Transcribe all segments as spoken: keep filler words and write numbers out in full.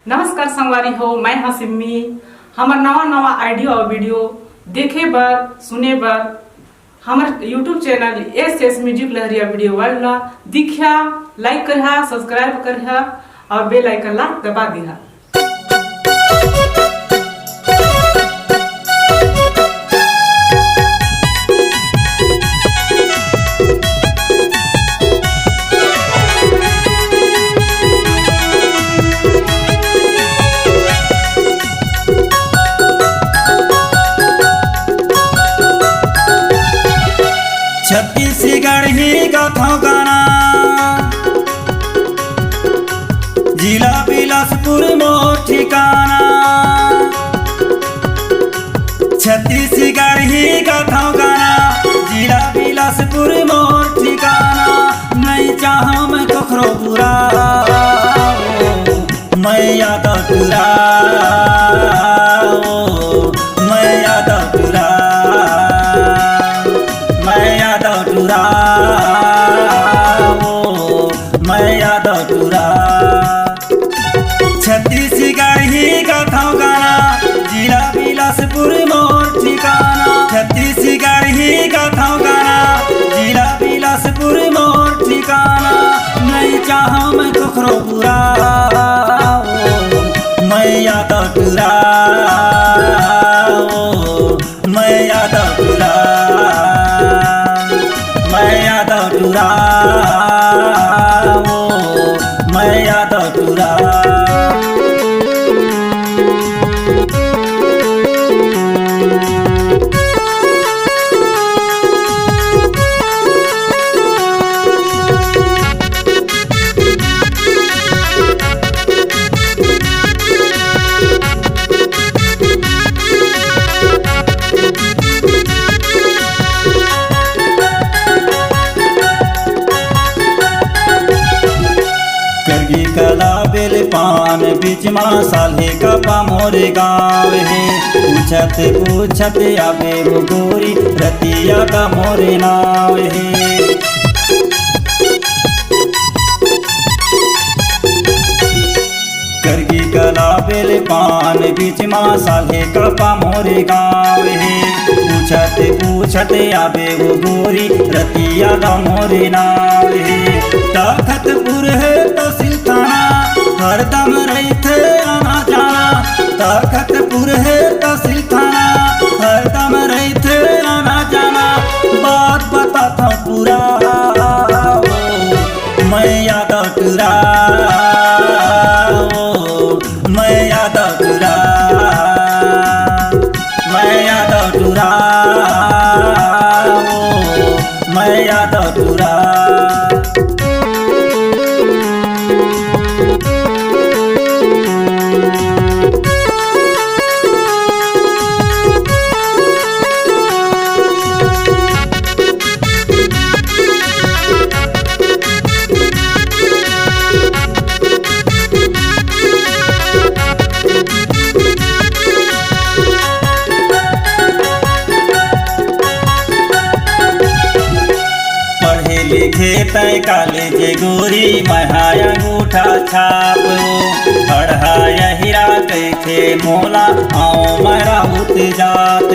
नमस्कार संगवारी हो, मैं हाँ सिम्मी। हमर नवा नवा audio और video देखे बर, सुने बर हमर YouTube channel S S Music लहरिया video world ला दिखिया, like करिहा, subscribe करिहा और bell icon ला दबा दिहा। छत्तीसगढ़ी गाथों गाना, जिला बिलासपुर मोर ठिकाना। छत्तीसगढ़ी गाथों गाना, जिला बिलासपुर मोर ठिकाना। नहीं चाहूँ मैं कखरो बुरा, मैं यादव टूरा, ओ, मैं यादव टूरा, मैं यादव टूरा, ओ, मैं यादव टूरा। छत्तीसगढ़ी गाथों गाना, जिला बिलासपुर मोर ठिकाना। छत्तीसगढ़ी गाथों गाना, जिला बिलासपुर मोर ठिकाना। नहीं चाहूँ मैं कखरो बुरा, ओ, मैं यादव टूरा, ओ, मैं यादव टूरा, मैं यादव टूरा, ओ, मैं यादव टूरा। करगी कला बेल पान बीच मा साल्हे कपा मोरे गाँव हे। पूछत पूछत आबे वो गोरी रतिया का मोरे नाव हे। करगी कला बेल पान बीच मा साल्हे कपा मोरे गाँव हे। पूछत पूछत आबे वो गोरी रतिया का मोरे नाव हे। तखतपुर हे तहसील थाना, हरदम रहिथे आना जाना। तखतपुर हे तहसील थाना, हरदम रहिथे आना जाना। बात बताथों पूरा, ओ, मैं यादव टूरा, ओ, मैं यादव टूरा, मैं यादव टूरा, ओ, मैं यादव टूरा। पढ़े लिखे तय कॉलेज गोरी, मैं हा अंगूठा छाप। पढ़ा हीरा कहिथे मोला, आओ मैं राउत जात।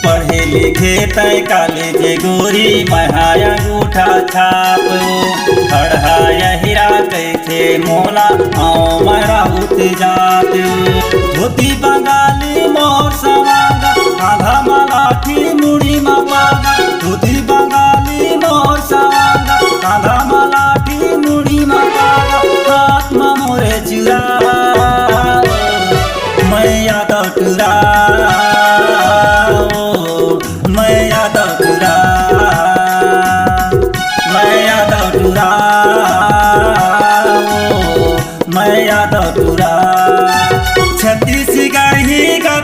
पढ़े लिखे तय कॉलेज गोरी, मैं हा अंगूठा छाप। पढ़ा हीरा कहिथे मोला, आओ मैं राउत जात। धोती बंगाली मोर सवांग, कांधा म लाठी मुड़ी म पाग। धोती बंगाली मोर सवांग, कांधा म लाठी मुड़ी म पाग। हाथ म मोरे चुरा, मैं यादव टूरा, ओ, मैं यादव टूरा, मैं यादव टूरा, ओ, मैं यादव टूरा। छत्तीसगढ़ी का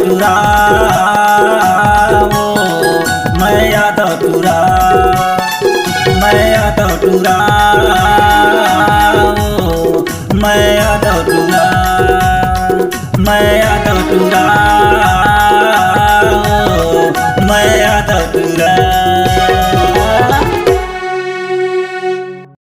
टूरा, ओ, मैं यादव टूरा, मैं यादव टूरा, ओ, मैं यादव टूरा, मैं यादव टूरा, ओ, मैं यादव टूरा।